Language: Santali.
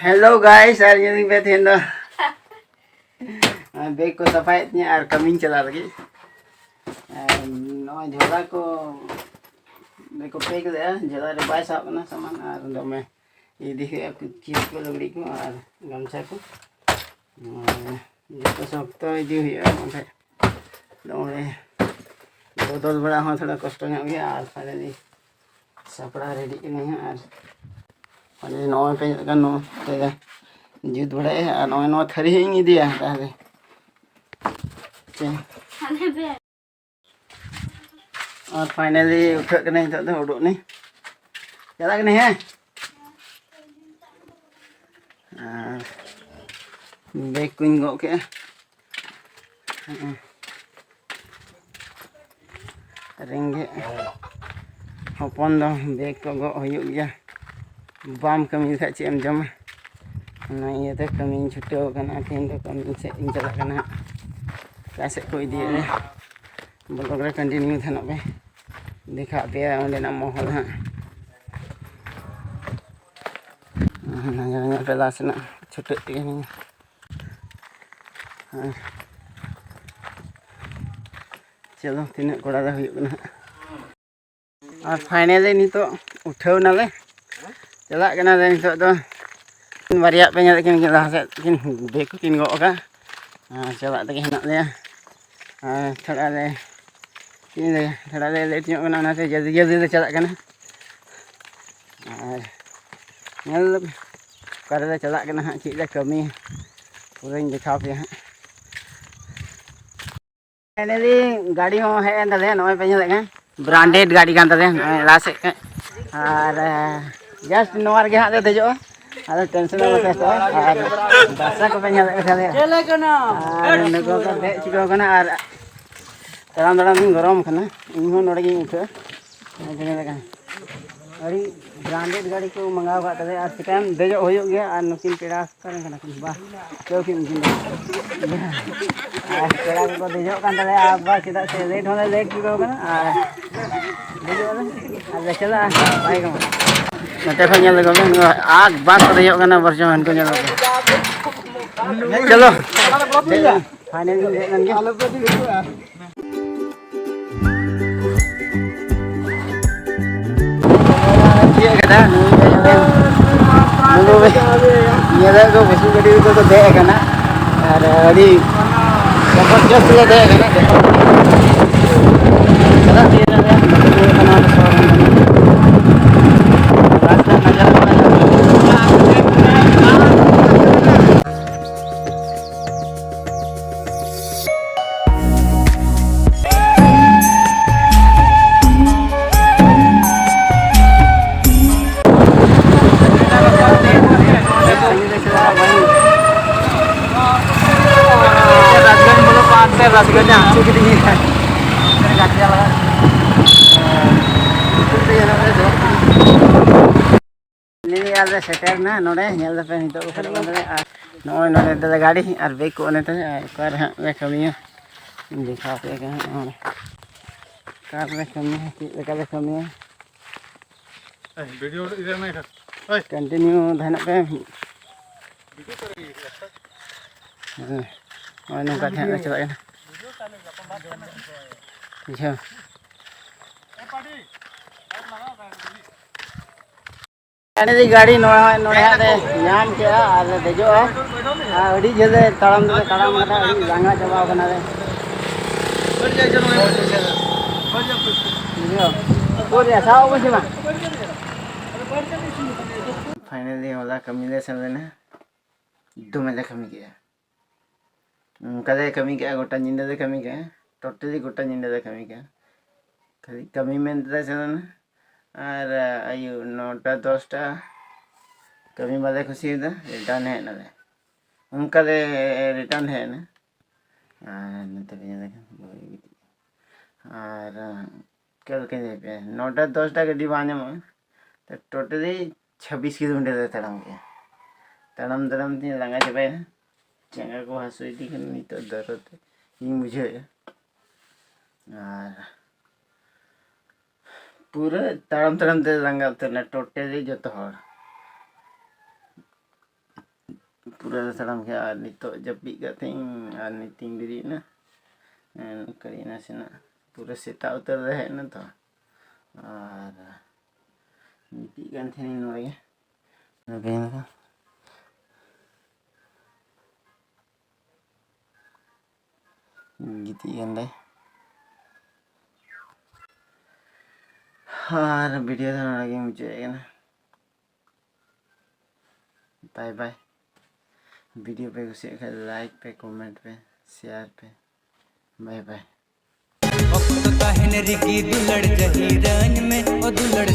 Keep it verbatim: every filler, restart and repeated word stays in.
Hello guys, ᱟᱨ ᱧᱮᱞᱤᱧ ᱯᱮ ᱛᱮᱦᱮᱧ ᱫᱚ ᱵᱮᱜᱽ ᱠᱚ ᱥᱟᱯᱷᱟᱭᱮᱫ ᱛᱤᱧᱟᱹ ᱟᱨ ᱠᱟᱹᱢᱤᱧ ᱪᱟᱞᱟᱜ ᱞᱟᱹᱜᱤᱫ᱾ ᱟᱨ ᱱᱚᱜᱼᱚᱭ ᱡᱷᱚᱞᱟ ᱠᱚ ᱵᱮᱜᱽ ᱠᱚ ᱯᱮᱠ ᱞᱮᱫᱼᱟ, ᱡᱷᱚᱞᱟ ᱨᱮ ᱵᱟᱭ ᱥᱟᱦᱚᱵ ᱠᱟᱱᱟ ᱥᱟᱢᱟᱱ, ᱟᱨ ᱫᱚᱢᱮ ᱤᱫᱤ ᱦᱩᱭᱩᱜᱼᱟ ᱠᱤᱪᱨᱤᱡ ᱠᱚ, ᱞᱩᱜᱽᱲᱤᱡ ᱠᱚ ᱟᱨ ᱜᱟᱢᱪᱷᱟ ᱠᱚ᱾ ᱟᱨ ᱡᱚᱛᱚ ᱥᱚᱠᱛᱚ ᱤᱫᱤ ᱦᱩᱭᱩᱜᱼᱟ, ᱵᱟᱝᱠᱷᱟᱡ ᱱᱚᱜᱼᱚᱭ ᱵᱚᱫᱚᱞ ᱵᱟᱲᱟ ᱦᱚᱸ ᱛᱷᱚᱲᱟ ᱠᱚᱥᱴᱚ ᱧᱚᱜ ᱜᱮᱭᱟ᱾ ᱟᱨ ᱯᱷᱟᱭᱱᱟᱞᱤ ᱥᱟᱯᱲᱟᱣ ᱨᱮᱰᱤᱜ ᱠᱟᱹᱱᱟᱹᱧ ᱦᱟᱸᱜ᱾ ᱟᱨ ᱯᱷᱟᱭᱱᱟᱞᱤ ᱱᱚᱜᱼᱚᱭ ᱯᱮ ᱧᱮᱞ ᱠᱟᱱ ᱱᱚᱛᱮ ᱨᱮ ᱡᱩᱛ ᱵᱟᱲᱟᱭᱮᱫᱼᱟ᱾ ᱟᱨ ᱱᱚᱜᱼᱚᱭ ᱱᱚᱣᱟ ᱛᱷᱟᱹᱨᱤ ᱦᱚᱸ ᱤᱧ ᱤᱫᱤᱭᱟ ᱛᱟᱦᱞᱮ᱾ ᱪᱮ? ᱟᱨ ᱯᱷᱟᱭᱱᱟᱞᱤ ᱩᱴᱷᱟᱹᱜ ᱠᱟᱹᱱᱟᱹᱧ, ᱱᱤᱛᱚᱜ ᱫᱚ ᱩᱰᱩᱠ ᱱᱟᱹᱧ, ᱪᱟᱞᱟᱜ ᱠᱟᱹᱱᱟᱹᱧ᱾ ᱦᱮᱸ, ᱟᱨ ᱵᱮᱜᱽ ᱠᱚᱧ ᱜᱚᱜ ᱠᱮᱜᱼᱟ᱾ ᱦᱮᱸ, ᱨᱮᱸᱜᱮᱡ ᱦᱚᱯᱚᱱ ᱫᱚ ᱵᱮᱜᱽ ᱠᱚ ᱜᱚᱜ ᱦᱩᱭᱩᱜ ᱜᱮᱭᱟ, ᱵᱟᱢ ᱠᱟᱹᱢᱤ ᱞᱮᱠᱷᱟᱡ ᱪᱮᱫ ᱮᱢ ᱡᱚᱢᱟ? ᱚᱱᱟ ᱤᱭᱟᱹᱛᱮ ᱠᱟᱹᱢᱤᱧ ᱪᱷᱩᱴᱟᱹᱣ ᱠᱟᱱᱟ᱾ ᱛᱮᱦᱮᱧ ᱫᱚ ᱠᱟᱹᱢᱤ ᱥᱮᱫ ᱤᱧ ᱪᱟᱞᱟᱜ ᱠᱟᱱᱟ ᱦᱟᱸᱜ, ᱚᱠᱟ ᱥᱮᱫ ᱠᱚ ᱤᱫᱤᱭᱮᱫ ᱞᱮᱭᱟ᱾ ᱵᱞᱚᱜᱽ ᱨᱮ ᱠᱚᱱᱴᱤᱱᱤᱭᱩ ᱛᱟᱦᱮᱱᱚᱜ ᱯᱮ, ᱫᱮᱠᱷᱟᱣ ᱯᱮᱭᱟ ᱚᱸᱰᱮᱱᱟᱜ ᱢᱚᱦᱚᱞ ᱦᱟᱸᱜ᱾ ᱱᱟᱡᱟᱨ ᱱᱟᱡᱟᱨ ᱯᱮ ᱞᱟᱦᱟ ᱥᱮᱱᱟᱜ ᱪᱷᱩᱴᱟᱹᱜ ᱛᱮᱜᱮ ᱢᱮᱱᱟᱧᱟ᱾ ᱟᱨ ᱪᱚᱞᱚ, ᱛᱤᱱᱟᱹᱜ ᱠᱚᱲᱟ ᱫᱚ ᱦᱩᱭᱩᱜ ᱠᱟᱱᱟ ᱦᱟᱸᱜ᱾ ᱟᱨ ᱯᱷᱟᱭᱱᱟᱞᱤ ᱱᱤᱛᱚᱜ ᱩᱴᱷᱟᱹᱣ ᱱᱟᱞᱮ, ᱪᱟᱞᱟᱜ ᱠᱟᱱᱟᱞᱮ ᱱᱤᱛᱚᱜ ᱫᱚ᱾ ᱵᱟᱨᱭᱟ ᱯᱮ ᱧᱮᱞᱮᱫ ᱠᱤᱱ ᱞᱟᱦᱟ ᱥᱮᱫ ᱠᱤᱱ ᱵᱮᱜᱽ ᱠᱚ ᱠᱤᱱ ᱜᱚᱜ ᱟᱠᱟᱫ᱾ ᱟᱨ ᱪᱟᱞᱟᱜ ᱛᱮᱜᱮ ᱦᱮᱱᱟᱜ ᱞᱮᱭᱟ᱾ ᱟᱨ ᱛᱷᱚᱲᱟ ᱞᱮ, ᱪᱮᱫ ᱤᱧ ᱞᱟᱹᱭᱟ, ᱛᱷᱚᱲᱟ ᱞᱮ ᱞᱮᱴ ᱧᱚᱜ ᱠᱟᱱᱟ, ᱚᱱᱟᱛᱮ ᱡᱚᱞᱫᱤ ᱡᱚᱞᱫᱤ ᱞᱮ ᱪᱟᱞᱟᱜ ᱠᱟᱱᱟ᱾ ᱟᱨ ᱧᱮᱞ ᱚᱠᱟ ᱨᱮᱞᱮ ᱪᱟᱞᱟᱜ ᱠᱟᱱᱟ ᱦᱟᱸᱜ, ᱪᱮᱫ ᱞᱮ ᱠᱟᱹᱢᱤ, ᱯᱩᱨᱟᱹᱧ ᱫᱮᱠᱷᱟᱣ ᱯᱮᱭᱟ ᱦᱟᱸᱜ᱾ ᱯᱷᱟᱭᱱᱟᱞᱤ ᱜᱟᱹᱰᱤ ᱦᱚᱸ ᱦᱮᱡ ᱮᱱ ᱛᱟᱞᱮᱭᱟ, ᱱᱚᱜᱼᱚᱭ ᱯᱮ ᱧᱮᱞᱮᱫ ᱠᱟᱱ ᱵᱨᱟᱱᱰᱮᱰ ᱜᱟᱹᱰᱤ ᱠᱟᱱ ᱛᱟᱞᱮᱭᱟ, ᱱᱚᱜᱼᱚᱭ ᱞᱟᱦᱟ ᱥᱮᱫ ᱠᱷᱚᱱ᱾ ᱟᱨ ᱡᱟᱥᱴ ᱱᱚᱣᱟ ᱨᱮᱜᱮ ᱦᱟᱸᱜ ᱞᱮ ᱫᱮᱡᱚᱜᱼᱟ, ᱟᱫᱚ ᱴᱮᱱᱥᱚᱱ ᱟᱞᱚ ᱯᱮ ᱦᱟᱛᱟᱣᱟ᱾ ᱟᱨ ᱫᱟᱥᱟ ᱠᱚᱯᱮ ᱧᱮᱞᱮᱫ ᱠᱚ ᱛᱟᱞᱮᱭᱟ, ᱟᱨ ᱱᱩᱠᱩ ᱠᱚ ᱫᱮᱡ ᱪᱩᱠᱟᱹᱣ ᱠᱟᱱᱟ᱾ ᱟᱨ ᱛᱟᱲᱟᱢ ᱛᱟᱲᱟᱢ ᱛᱤᱧ ᱜᱚᱨᱚᱢ ᱠᱟᱱᱟ, ᱤᱧ ᱦᱚᱸ ᱱᱚᱰᱮ ᱜᱤᱧ ᱩᱴᱷᱟᱹᱜᱼᱟ᱾ ᱟᱹᱰᱤ ᱵᱨᱟᱱᱰᱮᱰ ᱜᱟᱹᱰᱤ ᱠᱚ ᱢᱟᱸᱜᱟᱣ ᱠᱟᱜ ᱛᱟᱞᱮᱭᱟ, ᱟᱨ ᱪᱤᱠᱟᱹᱭᱟᱢ, ᱫᱮᱡᱚᱜ ᱦᱩᱭᱩᱜ ᱜᱮᱭᱟ᱾ ᱟᱨ ᱱᱩᱠᱤᱱ ᱯᱮᱲᱟ ᱚᱠᱟᱨᱮᱱ ᱠᱟᱱᱟ ᱠᱤᱱ? ᱵᱟ, ᱪᱮᱫ ᱠᱤᱱ ᱩᱱᱠᱤᱱ ᱫᱚ᱾ ᱟᱨ ᱯᱮᱲᱟ ᱠᱚᱠᱚ ᱫᱮᱡᱚᱜ ᱠᱟᱱ ᱛᱟᱞᱮᱭᱟ, ᱟᱨ ᱵᱟ, ᱪᱮᱫᱟᱜ ᱥᱮ ᱞᱮᱴ ᱦᱚᱸᱞᱮ ᱞᱮᱴ ᱪᱩᱠᱟᱹᱣ ᱠᱟᱱᱟ᱾ ᱟᱨ ᱫᱮᱡᱚᱜ ᱟᱞᱮ, ᱟᱨ ᱞᱮ ᱪᱟᱞᱟᱜᱼᱟ᱾ ᱵᱟᱭ ᱜᱟᱱᱚᱜᱼᱟ᱾ ᱱᱚᱛᱮ ᱠᱷᱚᱱ ᱧᱮᱞ ᱞᱮᱠᱚ ᱵᱮᱱ, ᱟᱨ ᱵᱟᱥ ᱨᱮ ᱦᱩᱭᱩᱜ ᱠᱟᱱᱟ ᱵᱚᱨᱪᱚᱢᱟᱱ ᱠᱚ ᱧᱮᱞ ᱞᱮᱠᱚ᱾ ᱪᱚᱞᱚ᱾ ᱯᱷᱟᱭᱱᱮᱞ ᱫᱮᱡ ᱞᱮᱱ ᱜᱮ᱾ ᱛᱤᱭᱟᱹᱜ ᱠᱮᱫᱟ, ᱱᱩᱭ ᱫᱚ ᱧᱮᱞ ᱵᱮᱱ᱾ ᱱᱩᱠᱩ ᱵᱮᱱ ᱧᱮᱞᱮᱫ ᱠᱚ ᱵᱩᱥᱩᱵ ᱜᱟᱹᱰᱤ ᱨᱮᱠᱚ ᱫᱮᱡ ᱟᱠᱟᱱᱟ᱾ ᱟᱨ ᱟᱹᱰᱤ ᱡᱚᱵᱚᱨᱡᱚᱥᱛ ᱞᱮ ᱫᱮᱡ ᱟᱠᱟᱱᱟ᱾ ᱪᱟᱞᱟᱜ ᱛᱮᱜᱮ ᱱᱚᱰᱮ ᱵᱟᱠᱚ ᱫᱩᱲᱩᱵ ᱠᱟᱱᱟ, ᱚᱸᱰᱮ ᱥᱚᱦᱚᱨ ᱨᱮᱱ ᱠᱟᱱᱟ᱾ ᱨᱟᱥᱛᱟ ᱱᱟᱡᱟᱨ ᱠᱚ ᱧᱮᱞ ᱢᱮ᱾ ᱨᱟᱡᱽᱜᱚᱸᱡᱽ ᱵᱚᱞᱚ ᱠᱚ ᱦᱟᱱᱛᱮ ᱨᱟᱡᱽᱜᱚᱸᱡᱽ ᱦᱟᱱᱛᱮ ᱜᱤᱰᱤ ᱜᱟᱛᱮ ᱟᱞᱟᱫᱟ᱾ ᱱᱤᱭᱟᱹ ᱟᱞᱮ ᱥᱮᱴᱮᱨ ᱱᱟ ᱱᱚᱰᱮ, ᱧᱮᱞ ᱫᱟᱯᱮ ᱱᱤᱛᱚᱜ ᱠᱚ ᱥᱮᱴᱮᱨ ᱠᱟᱱᱟ᱾ ᱟᱨ ᱱᱚᱜᱼᱚᱭ ᱱᱚᱰᱮ ᱫᱚᱞᱮ ᱜᱟᱹᱰᱤ ᱟᱨ ᱵᱮᱜᱽ ᱠᱚ ᱚᱱᱮ ᱛᱟᱞᱮ, ᱟᱨ ᱚᱠᱟ ᱨᱮ ᱦᱟᱸᱜ ᱞᱮ ᱠᱟᱹᱢᱤᱭᱟ, ᱫᱮᱠᱷᱟᱣ ᱟᱯᱮ ᱠᱟᱱᱟ ᱦᱟᱸᱜ ᱱᱚᱰᱮ᱾ ᱚᱠᱟ ᱨᱮᱞᱮ ᱠᱟᱹᱢᱤᱭᱟ, ᱪᱮᱫ ᱞᱮᱠᱟ ᱞᱮ ᱠᱟᱹᱢᱤᱭᱟ᱾ ᱵᱷᱤᱰᱤᱭᱳ ᱤᱫᱤ ᱨᱮ ᱠᱚᱱᱴᱤᱱᱤᱭᱩ ᱛᱟᱦᱮᱱᱚᱜ ᱯᱮ᱾ ᱦᱮᱸ, ᱱᱚᱜᱼᱚᱭ ᱱᱚᱝᱠᱟ ᱛᱟᱦᱮᱸ ᱞᱮ ᱪᱟᱞᱟᱜ ᱠᱟᱱᱟ᱾ ᱵᱩᱡᱷᱟᱹᱣ᱾ ᱜᱟᱹᱰᱤ, ᱜᱟᱹᱰᱤ ᱱᱚᱣᱟ, ᱱᱚᱰᱮ ᱦᱟᱸᱜ ᱞᱮ ᱧᱟᱢ ᱠᱮᱜᱼᱟ ᱟᱨ ᱞᱮ ᱫᱮᱡᱚᱜᱼᱟ᱾ ᱟᱨ ᱟᱹᱰᱤ ᱡᱷᱟᱹᱞ ᱞᱮ ᱛᱟᱲᱟᱢ ᱫᱚᱞᱮ ᱛᱟᱲᱟᱢ ᱠᱟᱫᱟ, ᱟᱹᱰᱤ ᱞᱟᱸᱜᱟ ᱪᱟᱵᱟᱣ ᱠᱟᱱᱟᱞᱮ᱾ ᱵᱩᱡᱷᱟᱹᱣ? ᱯᱷᱟᱭᱱᱮᱞᱤ ᱦᱚᱞᱟ ᱠᱟᱹᱢᱤ ᱞᱮ ᱥᱮᱱ ᱞᱮᱱᱟ, ᱫᱚᱢᱮ ᱞᱮ ᱠᱟᱹᱢᱤ ᱠᱮᱜᱼᱟ᱾ ᱚᱱᱠᱟ ᱞᱮ ᱠᱟᱹᱢᱤ ᱠᱮᱜᱼᱟ, ᱜᱚᱴᱟ ᱧᱤᱫᱟᱹ ᱞᱮ ᱠᱟᱹᱢᱤ ᱠᱮᱜᱼᱟ, ᱴᱳᱴᱟᱞᱤ ᱜᱚᱴᱟ ᱧᱤᱫᱟᱹ ᱞᱮ ᱠᱟᱹᱢᱤ ᱠᱮᱜᱼᱟ᱾ ᱠᱷᱟᱹᱞᱤ ᱠᱟᱹᱢᱤ ᱢᱮᱱ ᱛᱮᱞᱮ ᱥᱮᱱ ᱞᱮᱱᱟ᱾ ᱟᱨ ᱟᱹᱭᱩᱵ ᱱᱚᱴᱟ ᱫᱚᱥᱴᱟ ᱠᱟᱹᱢᱤ ᱵᱟᱞᱮ ᱠᱩᱥᱤᱭᱟᱫᱟ, ᱨᱤᱴᱟᱨᱱ ᱦᱮᱡ ᱱᱟᱞᱮ᱾ ᱚᱱᱠᱟ ᱞᱮ ᱨᱤᱴᱟᱨᱱ ᱦᱮᱡ ᱮᱱᱟ᱾ ᱟᱨ ᱱᱚᱛᱮ ᱯᱮ ᱧᱮᱞ ᱞᱮᱠᱷᱟᱱ ᱵᱟᱹᱧ ᱜᱤᱛᱤᱡ᱾ ᱟᱨ ᱪᱮᱫ ᱞᱮᱠᱟᱧ ᱞᱟᱹᱭ ᱟᱯᱮᱭᱟ, ᱱᱚᱴᱟ ᱫᱚᱥᱴᱟ ᱜᱟᱹᱰᱤ ᱵᱟᱝ ᱧᱟᱢᱚᱜᱼᱟ᱾ ᱛᱚ ᱴᱳᱴᱟᱞᱤ ᱪᱷᱟᱵᱵᱤᱥ ᱠᱤᱞᱳᱢᱤᱴᱟᱨ ᱞᱮ ᱛᱟᱲᱟᱢ ᱠᱮᱜᱼᱟ᱾ ᱛᱟᱲᱟᱢ ᱛᱟᱲᱟᱢ ᱛᱤᱧ ᱞᱟᱸᱜᱟ ᱪᱟᱵᱟᱭᱮᱱᱟ, ᱡᱟᱸᱜᱟ ᱠᱚ ᱦᱟᱹᱥᱩ ᱤᱫᱤ ᱠᱟᱱᱟ ᱱᱤᱛᱚᱜ, ᱫᱚᱨᱚᱫ ᱤᱧ ᱵᱩᱡᱷᱟᱹᱣᱮᱫᱼᱟ᱾ ᱟᱨ ᱯᱩᱨᱟᱹ ᱛᱟᱲᱟᱢ ᱛᱟᱲᱟᱢ ᱛᱮ ᱞᱟᱸᱜᱟ ᱩᱛᱟᱹᱨ ᱮᱱᱟ, totally ᱡᱚᱛᱚ ᱦᱚᱲ᱾ ᱯᱩᱨᱟᱹ ᱛᱟᱲᱟᱢ ᱠᱮᱫᱟ ᱟᱨ ᱱᱤᱛᱚᱜ ᱡᱟᱹᱯᱤᱫ ᱠᱟᱛᱮᱧ ᱟᱨ ᱱᱤᱛᱤᱧ ᱵᱮᱨᱮᱫ ᱮᱱᱟ᱾ ᱮᱸ, ᱠᱟᱹᱴᱤᱡ ᱱᱟᱥᱮᱱᱟᱜ ᱯᱩᱨᱟᱹ ᱥᱮᱛᱟᱜ ᱩᱛᱟᱹᱨ ᱨᱮ ᱦᱮᱡ ᱮᱱᱟ ᱛᱚ᱾ ᱟᱨ ᱜᱤᱛᱤᱡ ᱠᱟᱱ ᱛᱟᱦᱮᱱᱤᱧ ᱱᱚᱰᱮ ᱜᱮ᱾ ᱱᱚᱰᱮ ᱜᱮ᱾ ᱜᱤᱛᱤᱡ ᱠᱟᱱ ᱫᱟᱭ᱾ ᱟᱨ video ᱫᱚ ᱱᱚᱰᱮ ᱜᱮᱧ ᱢᱩᱪᱟᱹᱫ ᱮᱫ ᱠᱟᱱᱟ᱾ Bye bye᱾ Video ᱯᱮ ᱠᱩᱥᱤᱭᱟᱜ ᱠᱷᱟᱱ like ᱯᱮ, comment ᱯᱮ, share ᱯᱮ᱾ Bye bye᱾ ᱚᱠᱛᱚ ᱛᱟᱦᱮᱱ ᱨᱮᱜᱮ ᱫᱩᱞᱟᱹᱲ ᱡᱟᱹᱦᱤᱨᱟᱹᱧ ᱢᱮ, ᱚ ᱫᱩᱞᱟᱹᱲ